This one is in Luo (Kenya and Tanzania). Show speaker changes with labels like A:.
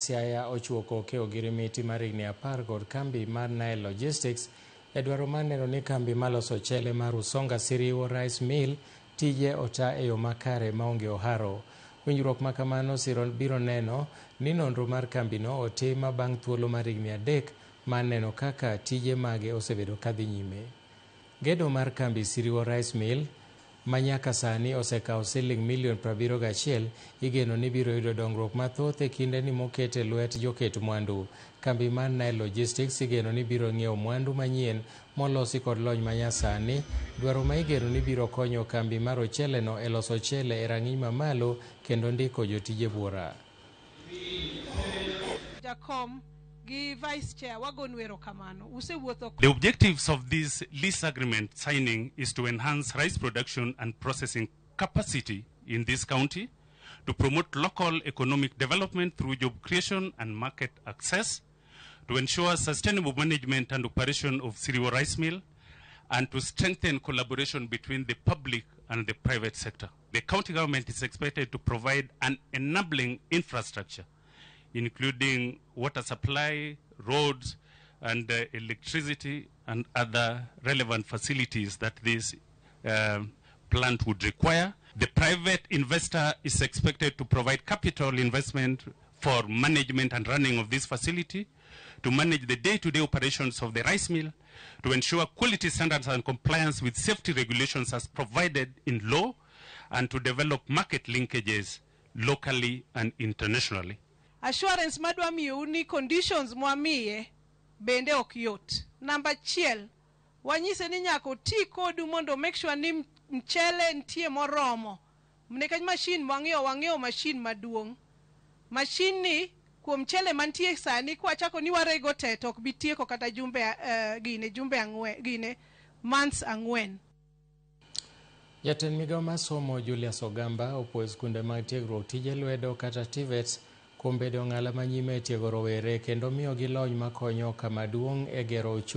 A: Siaya ochiwo koke ogirimiti mar higni 10 kod kambi mar Nile Logistics e dwaro mar neno ni kambi maloso ochele mar Usonga Siriwo Rice Mill tije ota e yo makare maonge oharo. Winjruok ma kamano siro biro neno ni nonro mar kambino otim bang' thuolo mar higni 3 mar neno kaka tije mage osebedo kadhi nyime. Gedo mar kambi Siriwo Rice Mill ma nyaka sani osekawo siling milion 71 igeno ni biro yudo dongruok mathoth e kindeni moket e lwet joket mwandu. Kambi mar Nile Logistics igeno ni biro ng'iewo mwandu manyien molosi kod lony manyasani, dwaro ma igeno ni biro konyo kambi mar ocheleno e loso ochele e rang'iny mamalo kendo ndiko jotije buora.
B: Jakom gi vice chair wagonu erokamano. Usewuotho.
C: The objectives of this lease agreement signing is to enhance rice production and processing capacity in this county, to promote local economic development through job creation and market access, to ensure sustainable management and operation of Siriwo Rice Mill, and to strengthen collaboration between the public and the private sector. The county government is expected to provide an enabling infrastructure, including water supply, roads, and electricity, and other relevant facilities that this plant would require. The private investor is expected to provide capital investment for management and running of this facility, to manage the day-to-day operations of the rice mill, to ensure quality standards and compliance with safety regulations as provided in law, and to develop market linkages locally and internationally.
B: Assurance madwa miyou ni conditions mwamiye bende ok yot. Namba 1, wanyise ni nyaka oti kodu mondo make sure ni mchele nitie moromo. Nikech machine mwang'iewo, wang'iewo machine maduong'. Machine ni kuom mchele mantie sani kwachako ni warego te to ok bi tieko kata jumbe gine jumbe 4 gine months 4.
A: Jatend migawo mar somo Julius Ogamba opuoyo skunde mag tiegruok tije lwedo kata TVETs kuom bedo ng'ala manyime e tiego rowere kendo miyogi lony makonyo kama duong' e gero ochumi.